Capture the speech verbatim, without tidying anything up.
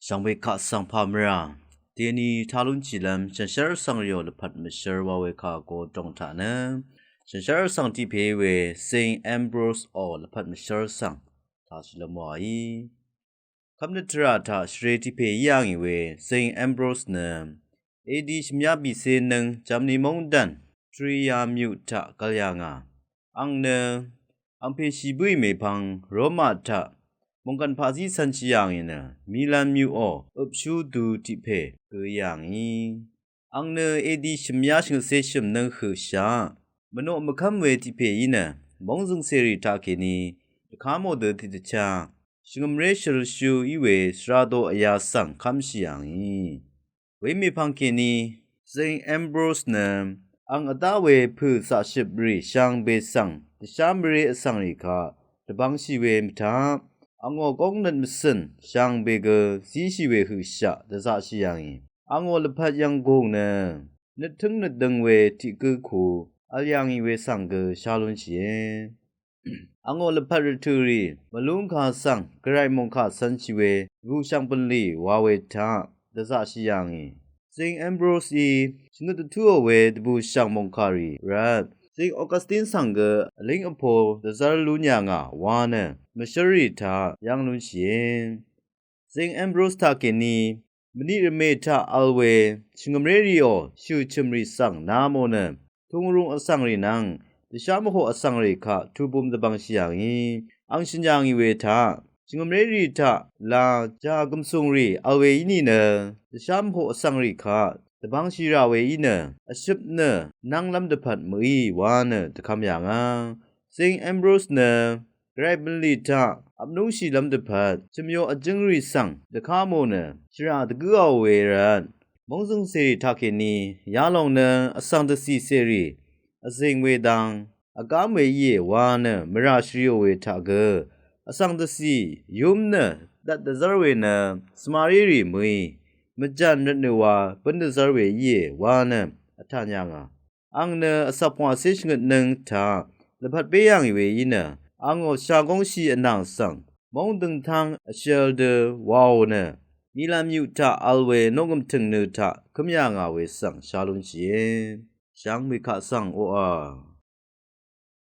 Shvngbe kaq svng pà mvrà deni tá lúnshìlv́m shànshér vsvng rìò lvpat mvshv́r wa we kà go dòng taq nø shànshér vsvng tiq pè we Saint Ambrose ò lvpat mvshv́r svng taq shvlvm wàí. Kv́mnøt tvrà taq shvre tiq pè í yà ngì we Saint Ambrose nø A D shvmyá bìcé nøng Germany móngdàn Trier myuq taq gvl yà ngà. Àng nø angpèshì bǿì mèpvng Roma taq mòngkàn paqzí cv̄nshì yà ngì nø Milan myuqò øpshú du tiq pè gø yà ngì. Àng nø A D shvmyá shvngøtcé shø̀m nøng høqshaq mvnoq mvkv́m we tiq pè í nø móngzøng cèrì taqkèní dvká mò dø tiqdvchá shvngø̀mré shø̀lshú í we svra do vyā svng kv́mshì yà ngì. Wemèpvng kèní Saint Ambrose nø àng vdá we pø̀ zaqshøp rì shvngbe svng dvshá mvré vsvng rì kaq dvbvngshì we mvtaq àngó góngnøt mvcø̀n shvngbe gø zíshì we høqshaq dvzaqshì yà ngì. Àngó lvpat yv̀nggùng nø nøttǿng nøtdøng we tiq gǿ ku vl yà ngì we svng gø shá lúnshìe. Àngó lvpat rvtø̀ rì mvlúngka svng gvray mòngkà cv̄nshì we dvbùshv̀ng bv̀nlì wa we taq dvzaqshì yà ngì. Saint Ambrose í shvngøt dvtúò we dvbùshv̀ng mòngkà rì rvt Saint Augustine svng gø vlíng vpo dvzv́r lún yà ngà wa nø mvshǿr rì taq yv́ng lúnshìe. Saint Ambrose taqkèní mvniq rvmè taq vl we shvngø̀mré rìò shø̀ chø̀m rì svng na mò nø tungrung vsvng rì nvng dvshá mvhoq vsvng rì kaq tubum dvbvngshì yà ngì. Àng shø̀n yà ngì we taq shvngø̀mré rì taq la ja gv̀msùng rì vl we í nìnø dvshá mvhoq vsvng rì kaq dvbvngshì rà we í nø vshøp nø nv́nglv́m dvpvt mø̀í wa nø dvkvm yà ngà. Saint Ambrose nø gvray bv̀nlì taq vpnúngshìlv́m dvpvt chø̀myo vjǿngrì svng dvká mò nø shvrà dvgǿò we rvt móngzøng cèrì taqkèní yalòng nø vsvng dvcì cèrì vzìng we dang vgám we íe wa nø mvrà shvriò we taq gø vsvng dvcì yúm nø dvt dvzv́r we nø svmarírì mø̀í mvjàn rvtnø wa bǿn dvzv́r we íe wa nø vtàn yà ngà. Àng nø vsvpwàcé shvngøt nøng taq lvpat bé yà ngì we í nø àngó shagóngshì vnàng svng móng døngtáng vshvl dø wàò nø Milan myuq taq vl we noqngø̀m tø̀ng nø taq kǿm yà ngà we svng shá lúnshìe. Shvngbe kaq svng oqà